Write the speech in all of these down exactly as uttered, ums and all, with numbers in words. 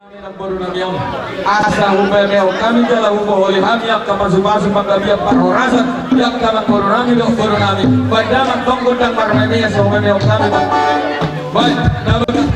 Namboru nami on, asa hupamemeon hami jala hupaholihon hami angka pasupasu panggabean parhorasan di angka namboru nami dohot boru nami. Baen damang tong gondang marmeme asa hupamemeon hami. Baen, na baen.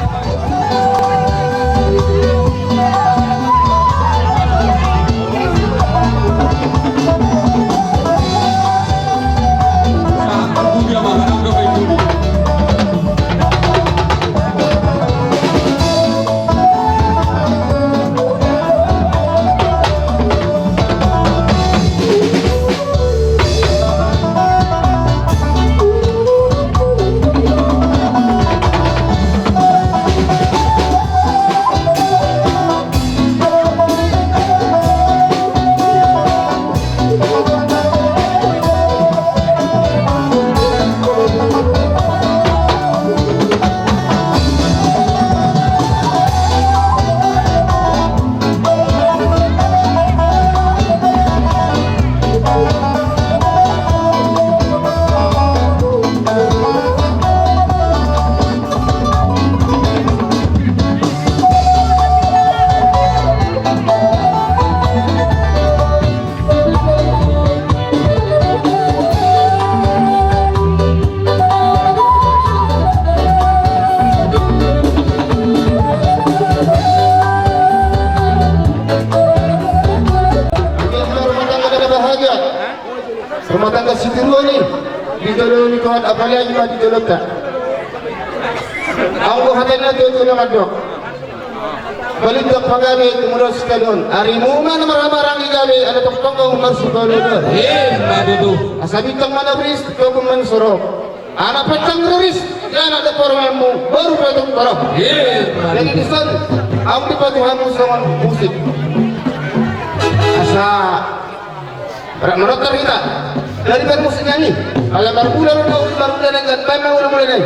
Rumah tangga sitiruon i, didohoni Tuhan, apalagi ma di jolonta. Anggo hata ni natuatua na mandok: Balintang pagabe tumundalhon sitaloon. Arimu ma na marhahamaranggi gabe, ala tongtong do marsipaolooloan. Ima tutu. Asa bintang ma na riris, togu ma na sorop. Anak petang riris, anak do parumaenmu, boru pe tung torop. Ima tutu. Jadi dison, aung dipatuhanmu songon musik. Asa Rap manortor hita. Dari parmusik nami. Ala marmula do na uli marmula nai, kan baen ma uli mula nai.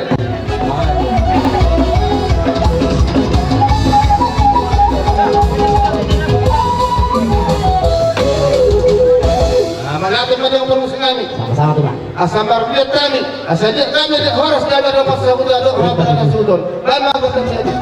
Ah, mauliate ma di hamu parmusik nami. Sama-sama, Tulang. Asa marliat hami. Asa liat nami, liat horas nami, ado pasahuton, ado hurang na suhuton. Baen ma gondang jadi.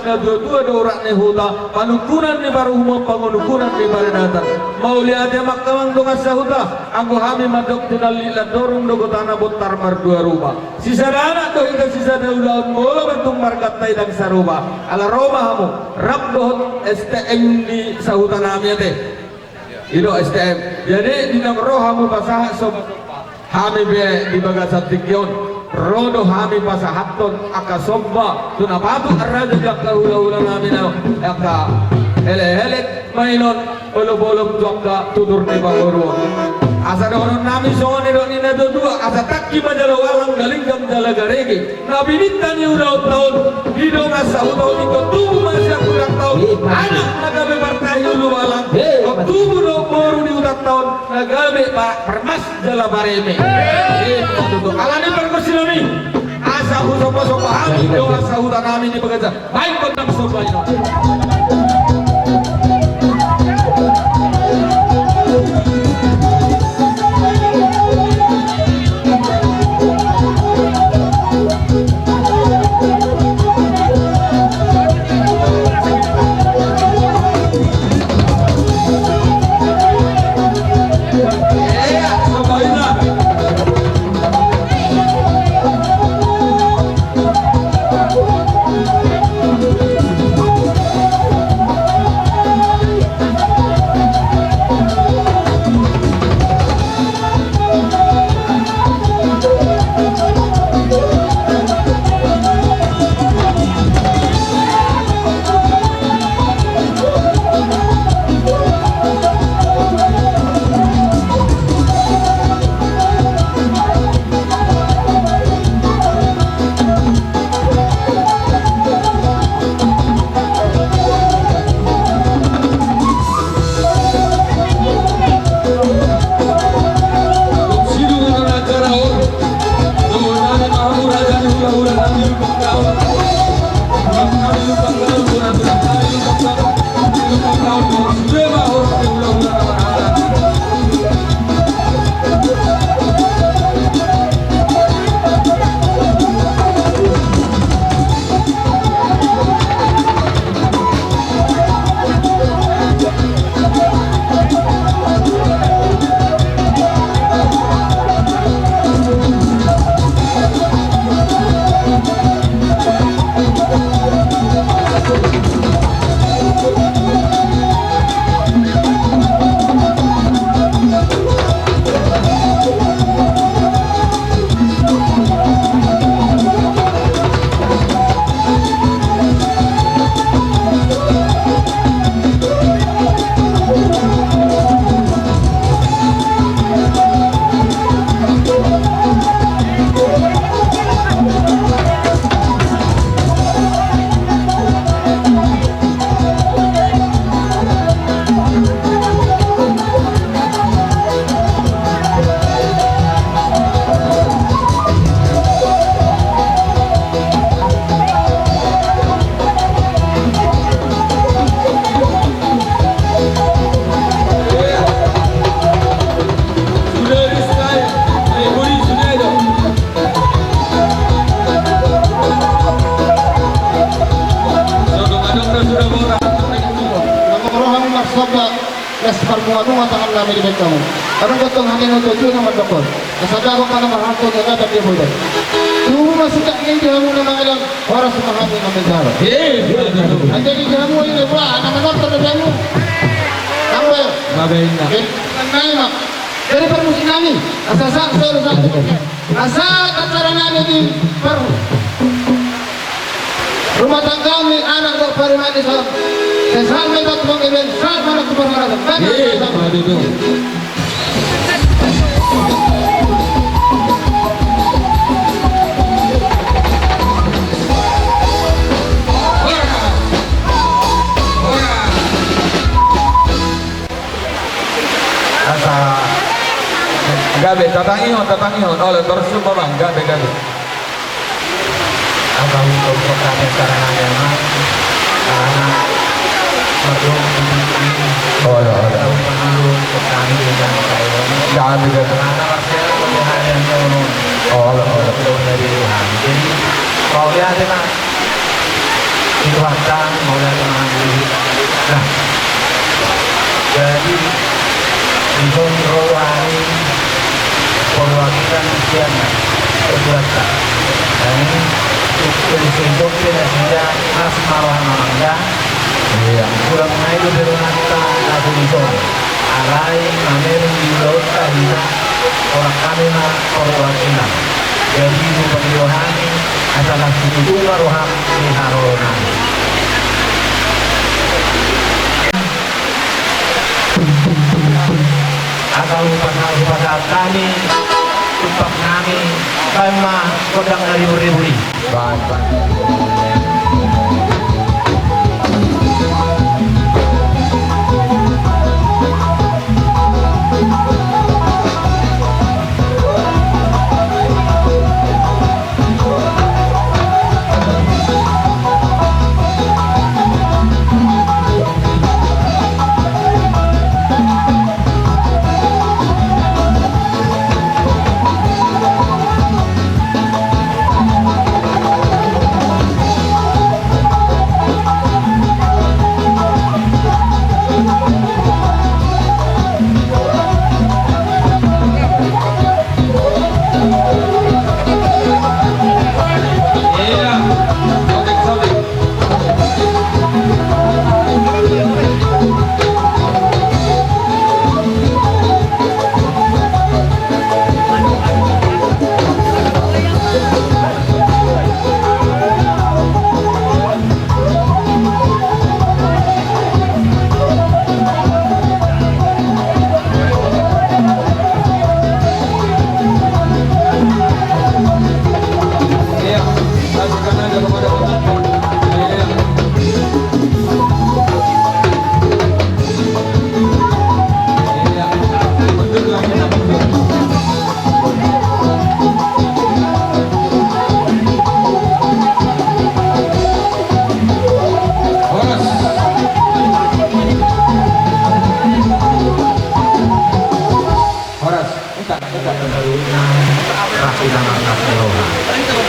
Natuatua do urat ni huta, panungkunan ni paruhuman, panungkunan ni paradatan. Mauliate ma hamu amang dongan sahuta, anggo hami mandok tinallik landorung do gotana bontar mardua rupa. Sisada anak do hita sisada ulaon, molo bertung marganta i ndang sarupa. Ala ro ma hamu, rap dohot S T M ni sahuta nami ate. I do S T M. Jadi, di naung ro hamu pasahat somba, hami pe di bagasan tingki on, ro do hami pasahathon angka somba tu na patut raja di angka hulahula nami na angka elek-elek, mainon, olop-olop tu angka tutur ni pamoruon. Asa dohonon nami songon nidok ni natuatua, asa tangki ma jala walang, galinggang jala garege. Na pininta ni ulaonta on, di dongan sahuta on, ingkon tubu ma sian hurangta on. Anak na gabe partahi ulubalang, ingkon tubu do boru di hutanta on, na gabe pa-, parmas jala pareme. Alani i pargonsi nami, asa husomba-somba hami dongan sahuta nami di bagasan. Baen gondang somba i. Las parbunga-bunga tangan nami di bengkamu. Adong gotong hami na tuatua na mandok on. Asa dagok ma na marhalto na gabe dia bodo. Tubu ma sukat ni di hamu na mangelang. Horas ma hami na manjalo. Anjali di hamu ini buah na manonton di hamu. Kamu ya. Babe indah. Nai ma. Jadi permusik nami. Asa sa, sa, sa. Asa acara nami di par-, rumah tangga ni anak dohot parumaen i son. Sai sahat ma i tu panggabean, sahat ma tu parhorasan. Asa gabe, tatangihon, tatangihon. Olo, torus ma bang, gabe, gabe. Asa hutop kota Desa Rangan Elma. Anak. Olo, olo. Gabe, gabe. Olo, olo. Jadi, mau lihat ya, Mas. Di Tuhanta, mauliate ma di Tuhanta. Nah, jadi, dison ro hami perwakilan sian Tuhanta. Jadi, untuk singkop pe nasida, las ma roha mamangga. Iya. Ulang nai do berunata, langsung dison. Alai mamereng di ulaonta hita, horas hami ma perwakilan. Jadi, rupani rohami, asa las ni tung ma roham di haroro nami. Asa hupasahat, hupasahat hami, tumpak nami, baen ma gondang na ribur-ribur i. Horas.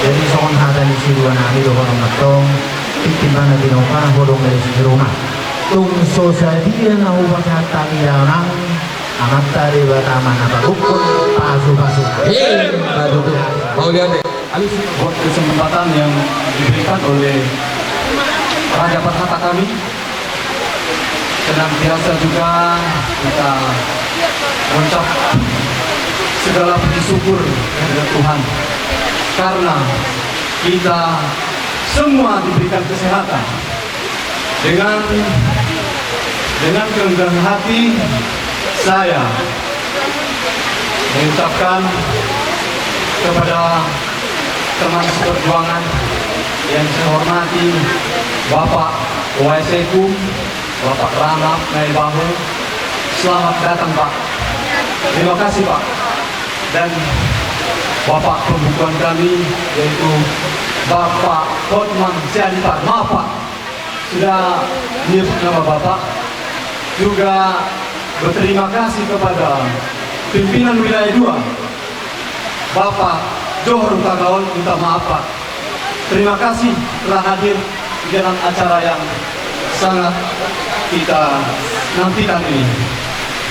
Jadi songon hata ni siduanami dohonon mantong, tingki mana tinopa, hodong dari si Roma. Tung so sadia na hupasahat hami daonang, Amanta Debata ma na pagokhon pasu-pasu. Eh, baru tu. Mauliate. Buat kesempatan yang diberikan oleh Raja Parhata kami, senantiasa juga kita mengucap segala puji syukur kepada Tuhan karena kita semua diberikan kesehatan. Dengan, dengan kerendahan hati, saya mengucapkan kepada teman seperjuangan yang saya hormati, Bapak Wasekjen, Bapak Rama Naibaho, selamat datang, Pak. Terima kasih, Pak. Dan Bapak pembukuan kami, yaitu Bapak Hotman Sianipar, maaf, Pak. Sudah menyebut nama Bapak. Juga berterima kasih kepada pimpinan wilayah dua, Bapak Johor Hutagaol, minta maaf, Pak. Terima kasih telah hadir di dalam acara yang sangat kita nantikan ini.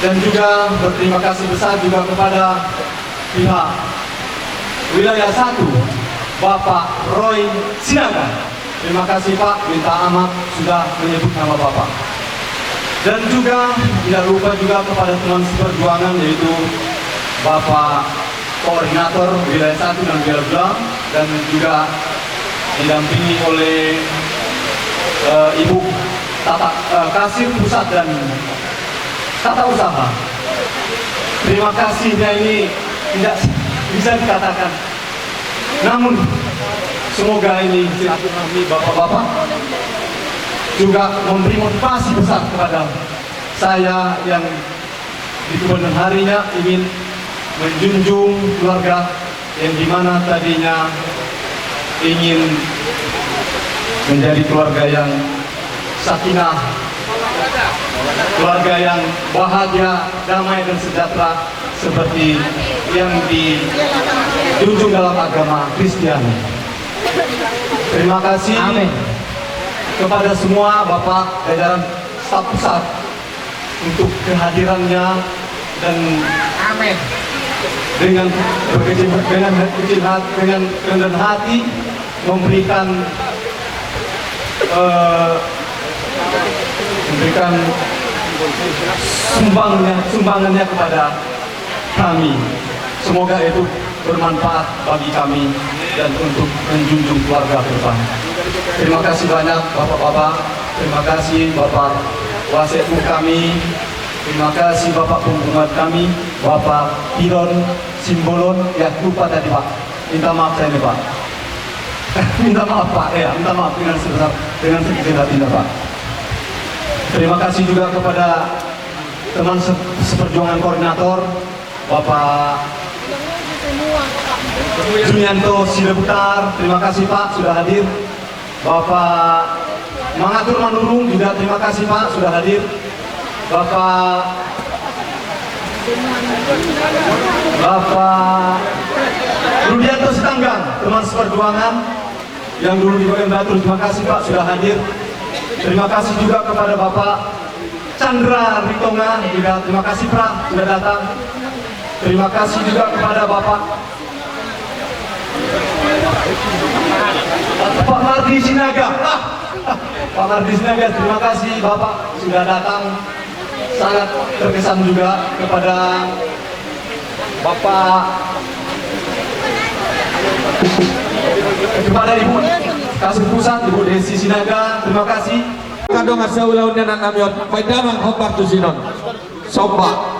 Dan juga berterima kasih besar juga kepada pihak wilayah satu, Bapak Roy Sinaga. Terima kasih, Pak, minta maaf sudah menyebut nama Bapak. Dan juga tidak lupa juga kepada teman seperjuangan, yaitu Bapak Koordinator Wilayah satu dan Wilayah dua, dan juga didampingi oleh, eh, Ibu Tata, eh, Kasir Pusat dan Tata Usaha. Terima kasihnya ini tidak bisa dikatakan. Namun, semoga ini silaturahmi bapak-bapak juga memberi motivasi besar kepada saya yang di kemudian harinya ingin menjunjung keluarga yang dimana tadinya ingin menjadi keluarga yang sakinah, keluarga yang bahagia, damai dan sejahtera seperti yang dijunjung dalam agama Kristiani. Terima kasih. Amin. Kepada semua Bapak jajaran staf pusat untuk kehadirannya dan, amin, dengan berkecil, dengan kecil hati, dengan rendah hati memberikan, eh, memberikan sumbangnya, sumbangannya kepada kami. Semoga itu bermanfaat bagi kami dan untuk menjunjung keluarga ke depan. Terima kasih banyak, Bapak-bapak. Terima kasih, Bapak Wasekjen kami. Terima kasih, Bapak Pembuat kami, Bapak Piron Simbolon. Ya, lupa tadi, Pak. Minta maaf saya ini, Pak. Minta maaf, Pak. Ya, minta maaf dengan sebesar, dengan segenap hatinya, Pak. Terima kasih juga kepada teman se-, seperjuangan koordinator, Bapak Junianto Siregar, terima kasih, Pak, sudah hadir. Bapak Mangatur Manurung juga terima kasih, Pak, sudah hadir. Bapak, Bapak Rudianto Sitanggang, teman seperjuangan yang dulu di Bagian Batur, terima kasih, Pak, sudah hadir. Terima kasih juga kepada Bapak Chandra Ritonga, juga terima kasih, Pak, sudah datang. Terima kasih juga kepada Bapak, Pak Mardi Sinaga. Ah, Pak Mardi Sinaga, terima kasih, Bapak, sudah datang. Sangat terkesan juga kepada Bapak, kepada Ibu Kasubpusat, Ibu Desi Sinaga, terima kasih. Angka dongan saulaon ni anak nami on, baen damang hombar tusi on. Somba.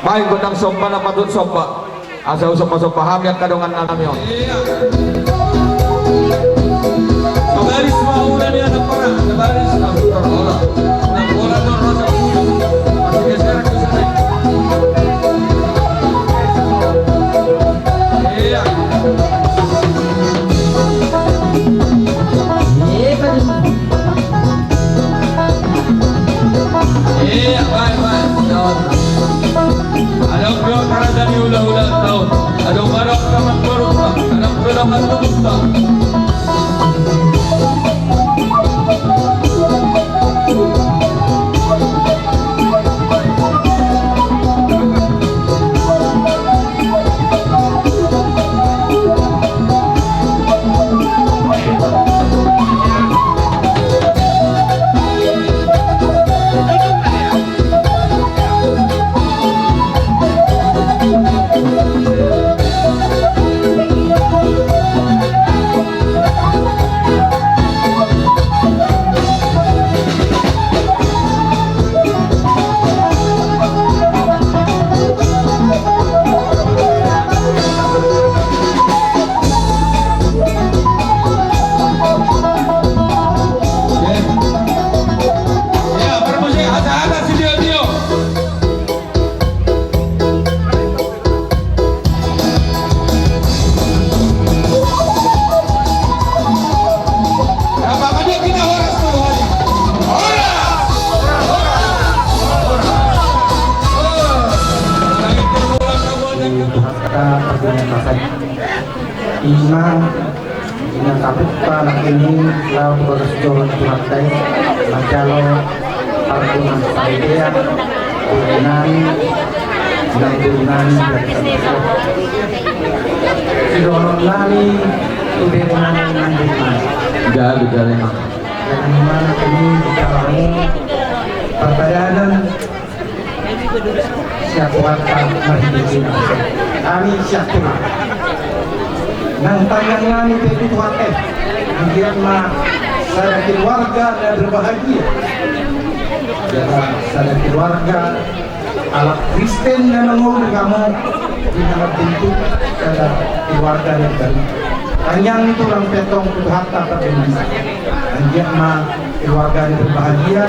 Baen gondang somba na patut somba. Asa husomba-somba hami angka dongan nami on. Sabaris ma ula ni anak pora, sabaris ma ula. Anak pora do rasa bulu. Masih geser ke sana. Iya. Iya, baik, baik. Adong do karajaan ni hulahula taon. Adong, adong, adong, adong, adong, adong. Ima, ima saputa nangkin i laho tu bagas joro ni Tuhanta i, manjalo pardomuan saripeon, boru nami, nang boru nami, sidohonon nami tu bere nami nang boru nami. Gabe, gabe ma. Jangan mana kini di kalamu, parpadanan, Sian Tuhanta marhite i. Hami sian Tuhan. Nang tangiang nami pe tu Tuhanta i, anggiat ma sada keluarga na berbahagia. Jala sada keluarga halak Kristen na mangolu hamu, di na mambentuk sada keluarga na baru. Tangiang ni tulang pe antong tu Tuhanta pardenggan. Anggiat ma keluarga na berbahagia,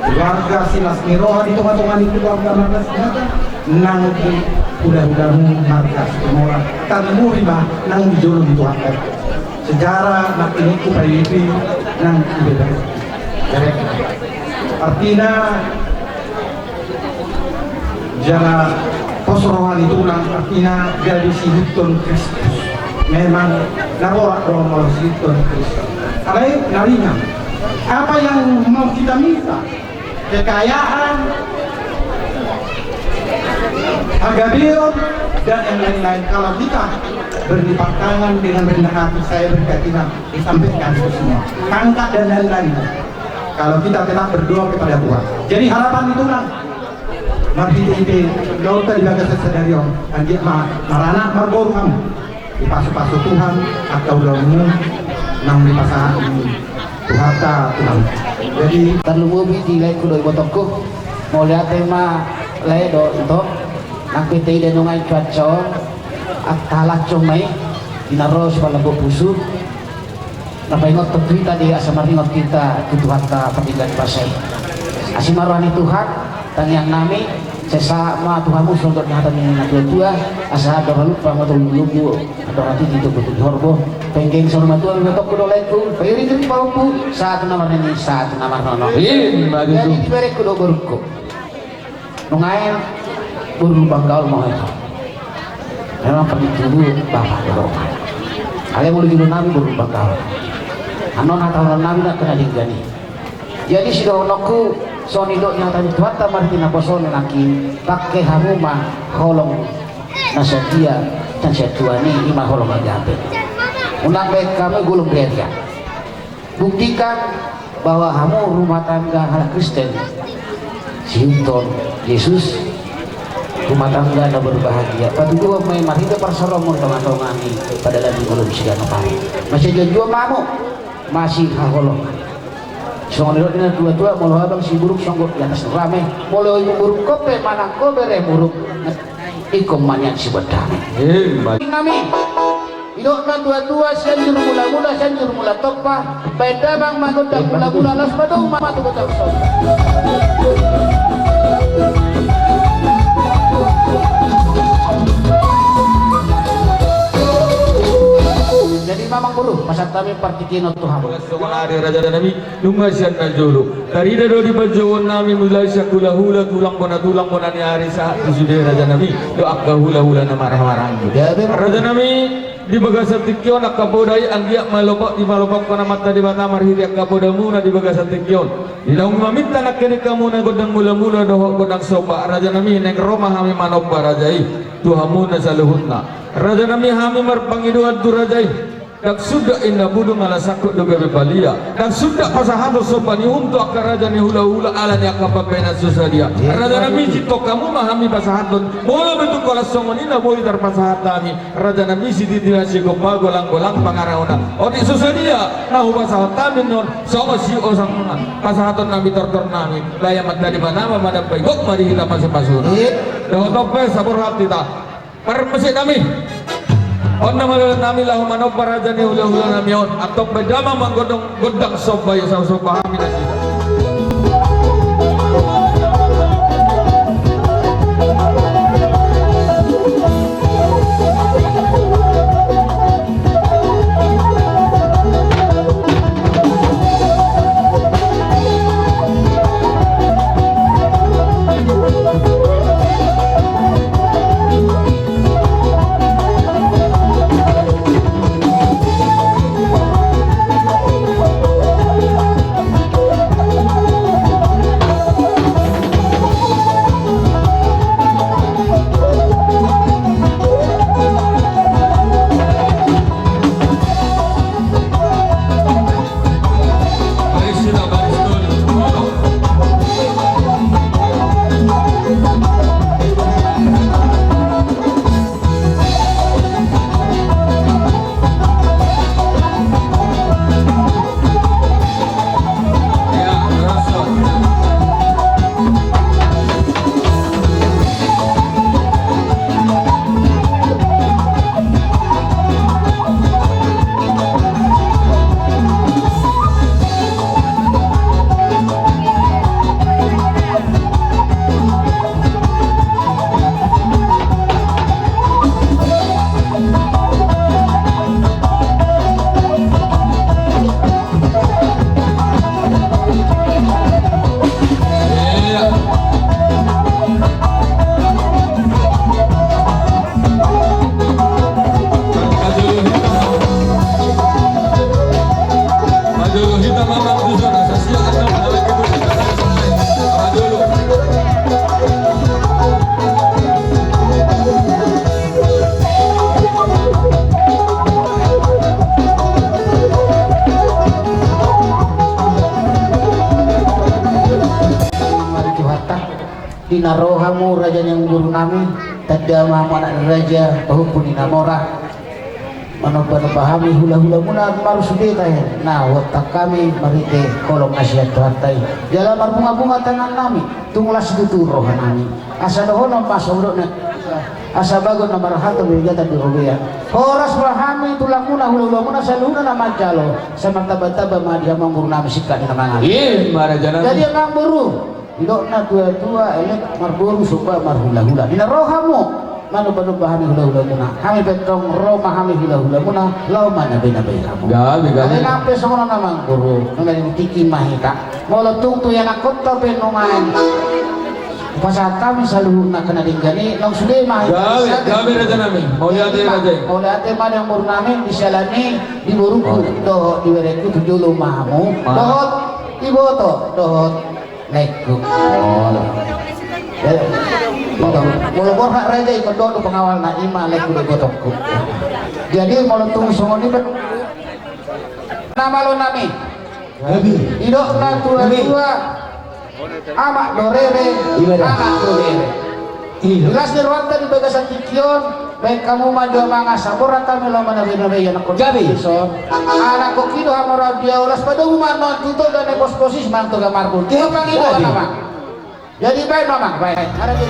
keluarga silas ni roha di tonga-tonga ni keluarga marga Sinata, nang di hulahulamu marga Situmorang, tarlumobi ma nang di jolo ni Tuhanta. Sejarah nangkin i hupaihutihut nang di bebas. Artina, jala pos roha ni tulang, artina gabe siihuthon Kristus. Memang na borat do molo siihuthon Kristus. Alai na ringan. Apa yang mau kita minta? Kekayaan, hagabeon, dan yang lain-lain. Kalau kita berlipat tangan dengan rendah hati, saya berkeyakinan disampaikan itu semua. Pangkat dan lain-lain. Kalau kita tetap berdoa kepada Tuhan. Jadi harapan itulah. Marhite-hite dohot di bagasan sadari on, anggiat ma, maranak marboru hamu. Dipasupasu Tuhan angka ulaonmu nang dipasahat ni Tuhanta tu hamu. Jadi tarlumobi di laengku dohot ibotongku, mauliate ma lae dohot ito, nang pe taida nunga i cuaca on, angka lancong ma i, di na ro sipalambo pusu. Na paingot tu hita di asa maringot hita tu Tuhanta pardenggan basa i. Asi ma roha ni Tuhan, tangiang nami, sai sahat ma tu hamu songon hata ni natuatua, asa andor halumpang ma tu lumbulumbu, andor hatiti tu butuh horbo, penggeng songon matua, lima tongku dohot laengku, pairing-iring pahompu, sahat tu na marnini, sahat tu na marnono. Ima tutu. Jadi di berengku dohot borungku. Nunga i boru Lumban Gaol ma ho. Memang pernah dulu bapak dohot mama. Alai molo jolo nami boru Lumban Gaol. Annon hata on nami na kena denggan i. Jadi sidohononku songon i dohot ni hata ni Tuhanta marhite naposo ni nangkin, pangke hamu ma holong na sadia, na sadia ni i ma holong na gabe. Unang baen hamu golom riaria. Buktikan bahwa hamu rumah tangga halak Kristen, siihuthon Jesus, rumah tangga na berbahagia. Patuduhon ma i marhite parsaroonmu di tongatonga ni pardalanan ni ngolum siganup ari. Masianjuanjuan ma hamu, masihaholongan. Songon nidok ni natuatua, molo habang siburuk songgop di atas rame, molo iburuk ho pe manang ho bere buruk. Ingkon ma nian sibuat dame. Ima. Nami. Didok natuatua, Sianjur Mulamula, Sianjur Mulatompa, baen damang ma gondang mulamula, laos ma dong ma tu gondang somba. Jadi mamang boru, pasahat hami partingkian on tu hamu. Songon i raja nami. Nunga sian na jolo tarida do di panjouon nami mulai sian hulahula, tulang bona, tulang bona ni ari sahat tu sude raja nami, dohot angka hulahula na marhahamaranggi. Raja nami, di bagasan tingki on angka poda i anggiat ma lopak, dimalopakhon Amanta Debata marhite angka podamuna di bagasan tingki on. Di naung maminta nangkin i hamu na gondang mulamula dohot gondang somba, raja nami, naeng ro ma hami manomba raja i tu hamu na saluhutna. Raja nami, hami marpangidoan tu raja i. Ndang suda inna budung ala sangkut do gabe balia. Ndang suda pasahaton somba ni uhum tu angka raja ni hulahula ala ni angka pambahenan so sadia. Raja nami, sintong hamu ma hami pasahathon. Molo pe tung holan songon i na boi tarpasahat hami, raja nami, sititi na sigompa, golanggolang pangarahutna. Otik so sadia na hupasahat hami on songon siosang pasahaton nami, tortor nami. Lae Amanta Debata ma mandambai, gok ma di hita pasupasuna. Dohot on pe saborhat hita. Parmusik nami. On nama dohot nami laho manomba raja ni hulahula nami on. Antong baen damang ma gondang, gondang somba i, asa somba hami nasida. Na ro hamu raja ni amangboru nami, tanda ma hamu anak ni raja, pahompu ni na mora. Manomba-nomba hami hula-hula muna marsude tahe, na huontang hami marhite holong na sian Tuhanta i. Jala marbunga-bunga tangan nami, tung las tutu roha nami. Asa dohonon ma songon dok na, asa bagot na marhalto, bebegatan di robean. Horas ma hami tulang muna, hula-hula muna saluhutna na manjalo, sai martamba-tamba ma di hamu amangboru nami singkat ni na mangalap. Ima raja nami. Jadi amangboru, didok natua-tua, elek marboru somba marhula-hula. Di na ro hamu manomba-nomba hami hula-hula muna, hami pe tong ro ma hami hula-hula muna laho manabe-nabe hamu. Gabe, gabe. Alai nang pe songon on amangboru, nunga di tingki ma hita. Molo tung tu ianakkonta pe nuaeng hupasahat hami saluhutna angka na denggan i, naung sude ma hita. Gabe, gabe raja nami. Mauliate raja i. Mauliate ma di amangboru nami, di siala ni i, di borungku dohot di berengku, tu jolo ma hamu dohot iboto dohot laengku. Molo borhat raja i, ingkon dohot do pengawalna, ima laengku dohot ibotongku. Jadi molo tung songon i pe, na malo nami. Didok natua-tua, amak do rere, anak do rere. Di las ni rohanta di bagasan tingki on, baen hamu ma jo amang asa borhat hami laho manabe-nabe ianakkon. Gabe. Anakkon i do hamoraon di ahu, las padomu ma annon tu Toga na pospos i, manang Toga Marbun. Di hamu pangidoan amang. Jadi baen ma amang, baen. Ada di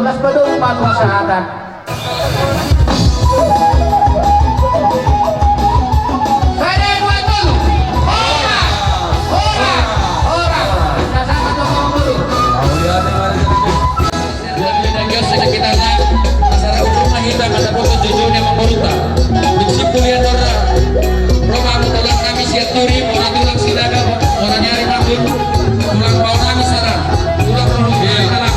Pas badong ma tu hasahatan. Sada, dua, tolu. Horas! Horas! Horas! Hasahatan tu amangboru. Jadi, dan biasa kita, masyarakat rumah kita, kata pokok jujur dia membuka. Di Sipulian Dora, rumah mutolan kami siap turi, orang tulang Sinaga, orang nyari makun, tulang bau kami sarang, tulang rumah kita.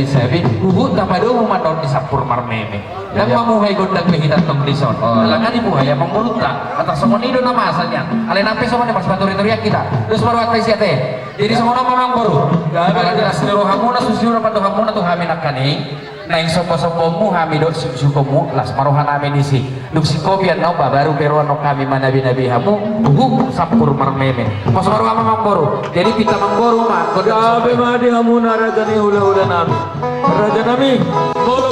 Sabi, huhut tapadomu ma on di sampur marmeme. Ndang mamuhai gondang be hita tong dison. Alana dimuhai amangborunta. Atas songon i do na masa nian. Alai nang pe songon i parsipaturiturian hita. Dos ma rohanta disi ate. Jadi songon on ma amangboru. Ala di las ni rohamuna, susi roha pandohanmuna tu hami nangkaning. Naeng sombasombaonmu hami dohot sihutihutmu, las ma rohanami disi. Dung singkopi annon ba baru pe ro annon hami manabinabi hamu, huhut sampur marmeme. Pos ma roha amangboru. Jadi pinta amangboru ma. Gabe ma di hamuna raja ni hulahulanami. Rajanami. Molo.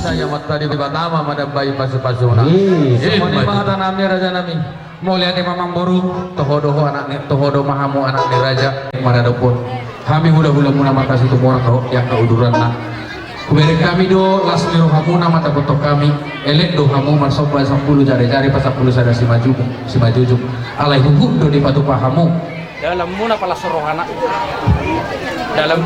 Sai Amanta Debata ma mandambai pasupasuna. Songon i ma hatanami, rajanami. Mauliate ma amangboru, toho do ho anak ni, toho do ma hamu anak ni raja, maradophon hami hulahulamuna marga Situmorang dohot angka uduranna. Hubereng hami do las ni rohamuna mandapothon hami, elek do hamu marsomba sampulu jarijari, pasampulu sada simanjujung, simanjujung. Alai huhut do dipatupa hamu. Dalanmuna palashon rohana. Dalan.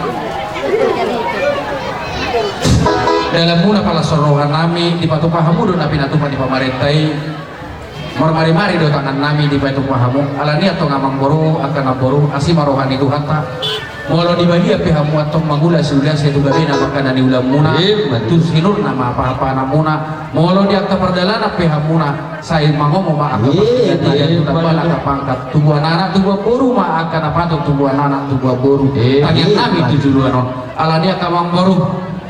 Dalanmuna palashon rohanami, dipatupa hamu do na pinatupa ni pamarenta i. Marmari-mari do tangannami dipaihut hamu, alani i antong amangboru, angka namboru, asi ma roha ni Tuhanta. Molo di balian pe hamu antong mangula siula, sai tu gabe nama angka na niulamuna, ima tutu, tu sinur nama apa-apanamuna. Molo di angka pardalanan pe hamuna, sai mangomo ma angka, ima, pangkat, ima, angka pangkat, tubuan anak, tubuan boru ma angka na patut tubuan anak, tubuan boru. Ima tutu. Tangiangnami tu joloan on. Alani i angka amangboru,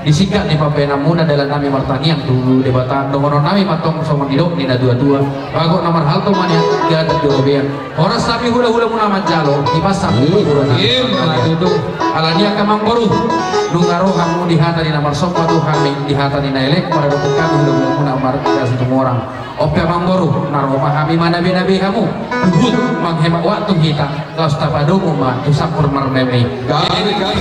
di singkat ni pambahenanmuna, dalannami martangiang tu Debata, dohononnami ma antong songon nidok ni na tua-tua: Bagot na marhalto ma nian, gagat di robean. Horas hami hula-hulamuna manjalo, ima tutu. Alani i angka amangboru, nunga ro hamu di hata ni na marsomba tu hami, di hata ni na elek, maradophon hami hula-hulamuna marga Situmorang. On pe amangboru, na ro ma hami manabe-nabe hamu, huhut manghemat waktu hita, laos tapadomu ma tu sampur marmeme. Gabe, gabe.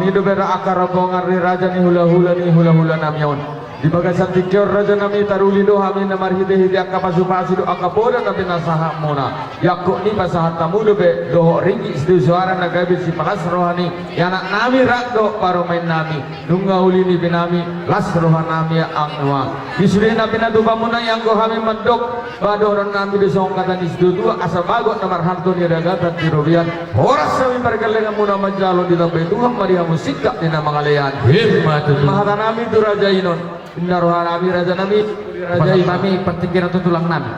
Ido bera angka rombongan ni raja ni hulahula ni hulahula nami on. Di bagasan tingki on raja nami, taruli do hami na marhitehite angka pasupasu dohot angka poda na pinasahatmuna. Angkup ni pasahat hamu dope dohot ringgit sitio soara na gabe sipalas roha ni anak nami rap dohot parumaen nami. Nunga uli ni pe nami, las roha nami angkup. Di sude na pinatupamuna i anggo hami mandok, ba dohonon nami do songon hata ni situatua, asa bagot na marhalto ni ragatan di robean. Horas hami pargellenganmuna manjalo, ditambai Tuhan ma di hamu singkat ni na mangalean. Ima tutu. Ima hata nami tu raja i on. Inna roha nami raja nami. Raja i. Hata nami partingkian tu tulang nami.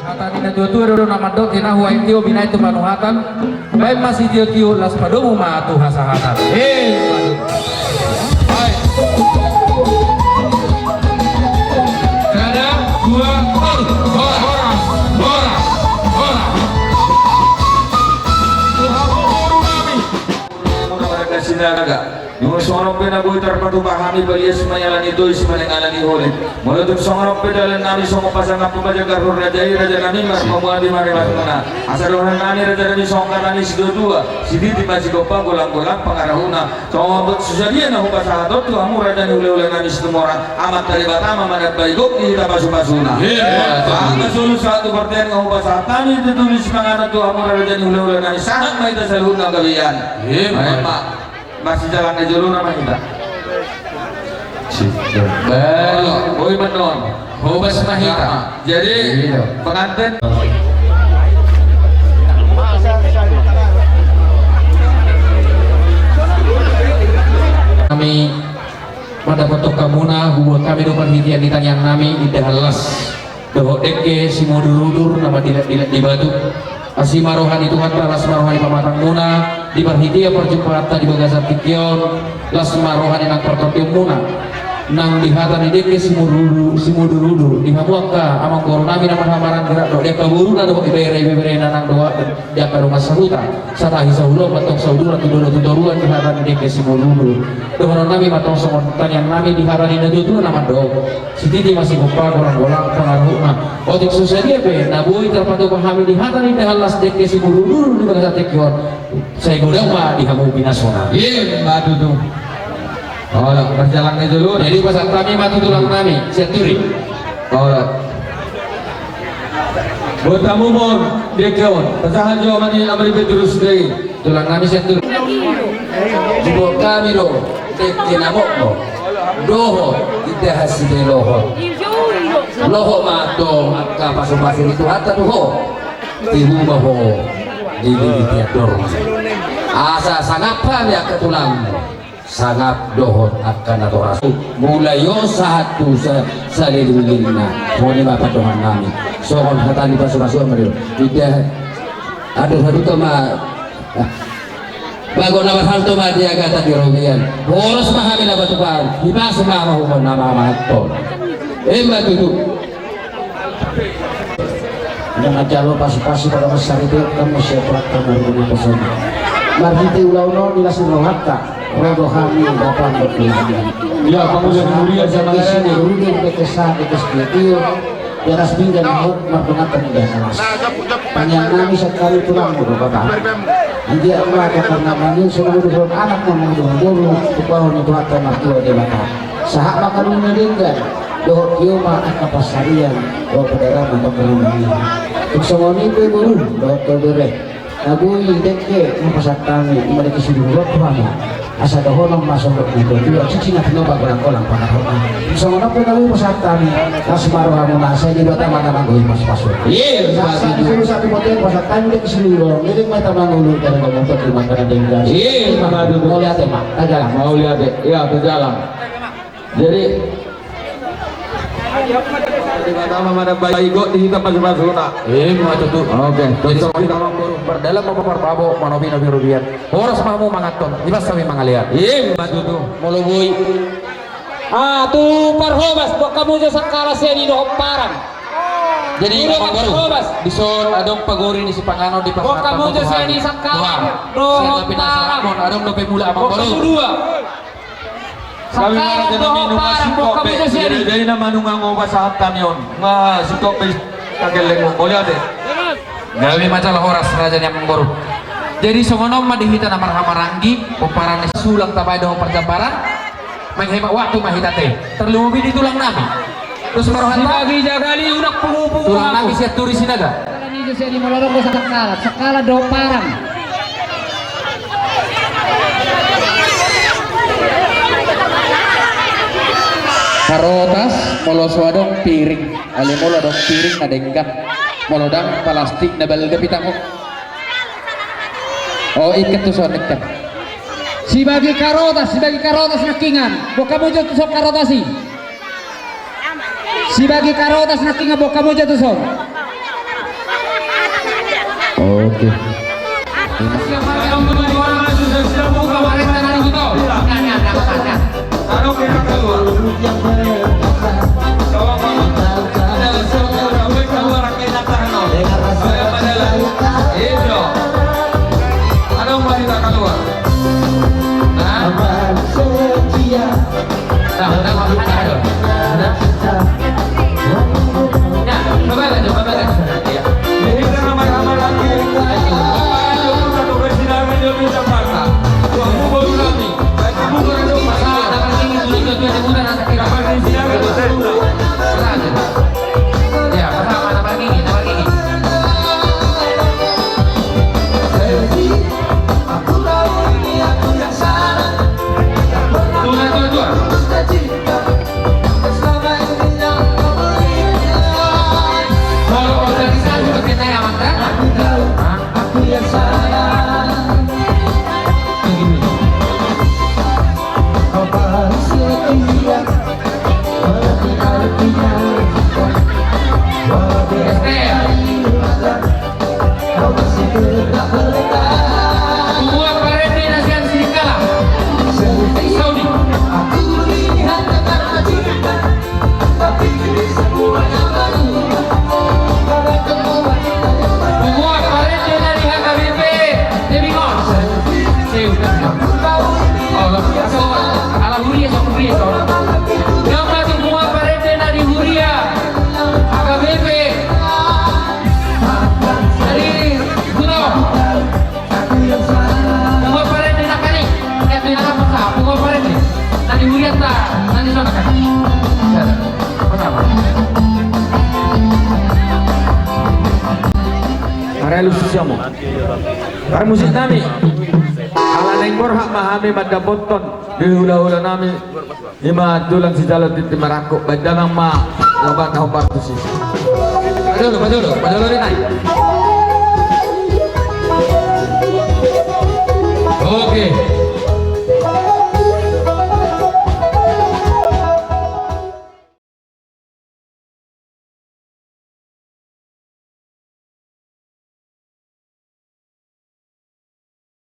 Hata ni na tuatua do na mandok, ina huaeng tio binaen tu panuhatan. Baen ma sitiotio, las padomu ma tu hasahatan. Ima tutu. Sada, dua, tolu. Horas, horas, horas. Tuhan boru nami. Muna warga Sinaga. Nunga songon on pe na boi tarpatupa hami, balias ma i ala ni tois, manang ala ni holong. Molo tung songon on pe dalan nami songon pasangaphon, pajagar hon raja i, raja nami marpamuati ma rimasmuna. Asa dohonon nami raja nami songon hata ni situatua, sititi ma sigompa, golanggolang pangarahutna. Songon tu sadia na hupasahat on tu hamu raja ni hulahula nami Situmorang, Amanta Debata ma mandambai gok di hita pasupasuna. Ima tutu. Sahat ma solu sahat tu bontean, nunga hupasahat hami tutu di sipanganon tu hamu raja ni hulahula nami, sahat ma hita saluhutna gabe i. Ima tutu. Masijalangan ni jolona ma hita. Sip. Baru. Boi ma on. Hobas ma hita. Jadi, pengantin. Hami mandapothon hamuna, hubuat hami do parhitean ni tangiang nami, indahan las dohot dengke simudurudur na mandilakdilak di batu. Asi ma roha ni Tuhanta, las ma roha ni pamatangmuna, di parhitean parjumpaanta di bagasan tingki on, las ma roha ni nang partondionmuna. Nang di hata ni dengke simudurudur, simudurudur, di hamu angka amangboru nami na marhaha maranggi rap dohot di angka boruna dohot ibebere-iberenami nang dohot di angka dongan sahuta, satahi saulaon ma antong sauduran, tu dolok tu toruan, di hata ni dengke simudurudur. Dohonon nami ma antong songon tangiang nami di hata ni na tuatua na mandok. Sititi ma sigompa, golanggolang pangarahutna. Otik so sadia pe na boi tarpatupa hami di hata ni indahan las dengke simudurudur di bagasan tingki on, sai godang ma di hamu pinasuna. Ima tutu. Olo, marjalang ni jolo. Jadi pasahat hami ma tu tulang nami Sianturi. Olo. Buat hamu ma on dengke on, pasahat jo ma ni Amri Petrus dei. Tulang nami Sianturi. Diboan hami do dengke na mokmok dohot indahan sibelohon. Lohot ma antong angka pasupasu ni Tuhanta tu ho. Tibu ma ho di, di, di tiap dorong. Asa sangap hami angka tulang. Sangap dohot angka natoras. Mulai on sahat tu sa-, saleleng-lelengna. Songon i ma pandohan nami. Songon hata ni pasupasu ma do. Inda, aduh, aduh, toma. Bagot na marhalto ma di ragatan di robean. Horas ma hami na patupahon. Hipas ma hamu na mamahanhon. Ima tutu. Manjalo pasupasu pado mansari pe, hamu sian Tuhanta marguna pasona. Marhite ulaon on di las ni rohanta, ro do hami dapotan. Ia, pangulian mulia sama dengke simudurudur, dengke sahat, dengke sitio. Di atas pinggan na hot mardongan tangiang di atas. Tangiang nami sian hami tulangmu do, Bapa. Anggiat ma angka na mangido, songon i do anak na mangido, boru, tupahon ni Tuhanta martua Debata. Sahat ma hamu na denggan. Dohot tio ma angka pansarian, dohot pardalanan, dohot pardalanan. Tung songon i pe boru, dohot ibebere. Na boi dengke na hupasahat hami, ima dengke siduduran tu hamu. Asa dohonon ma songon na tuatua, cici na tinopa, golanggolang pangarahutna. Tung songon on pe na boi hupasahat hami, las ma rohamuna, sai Debata ma na manggohi pasupasu. Ima tutu. Sahat-sahat ni solu sahat tu bontean, hupasahat hami dengke siduduran, dengke ma hita mangolu, dengke na mokmok, dengke na denggan. Ima tutu. Mauliate ma, tajalang. Mauliate, ia tajalang. Jadi, Debata ma na mandambai gok di hita pasupasuna. Ima tutu. Oke. Jadi, songon i ma boru, pardalan ma parbabo, manopi-nopi robean. Horas ma hamu manganhon, hipas hami mangalean. Ima tutu. Molo boi. Ah, tu parhobas, boan hamu jo sangkala sian i dohot paran. Jadi, amangboru, dison adong pagori ni sipanganon dipasahat hamu tu hami. Boan hamu jo sian i sangkala dohot paran. Sian na pinasahat on, adong dope mulak, amangboru. Boan hamu dua. Hami ma raja nami nunga singkop be, jadi na manungkun hupasahat hami on. Nunga singkop be, tanggeleng on. Mauliate. Gabe ma jala horas raja ni amangboru. Jadi songon on ma di hita na marhahamaranggi, pomparan ni sulang tabaen dohot parjambaran, menghemat waktu ma hita te. Terlebih di tulang nami. Terus ma rohanta. Sibagi jagali unang pungu-pungu. Tulang nami sian Turi Sinaga. Sakalan dohot parang. Karotas, molo so adong piring, alai molo adong piring na denggan, molo ndang palastik na balga pitangkok. O, ikat tu son, ikat. Sibagi karotas, sibagi karotas nangkiningan. Boan hamu jo tu son karotas i. Sibagi karotas nangkiningan, boan hamu jo tu son. Oke. Tua parende na sian Singkawang. Saudi. Tua parende na di H K B P Tebingon. Seu. Oh, so, ala huria, so, huria, so. Nama tu tua parende na di huria H K B P. Dari Buto. Punguan parende na kani, eh, tu na apa sa, punguan parende. Na di hurianta, na di son na kani. Pertama. Are alusi siamo. Are musik nami. Ala naeng borhat ma hami mandapothon di hulahula nami. Ima tulang sijalo tintin marangkup, baen damang ma, lobat na hombar tusi. Padolo, padolo, padolo di nai. Oke.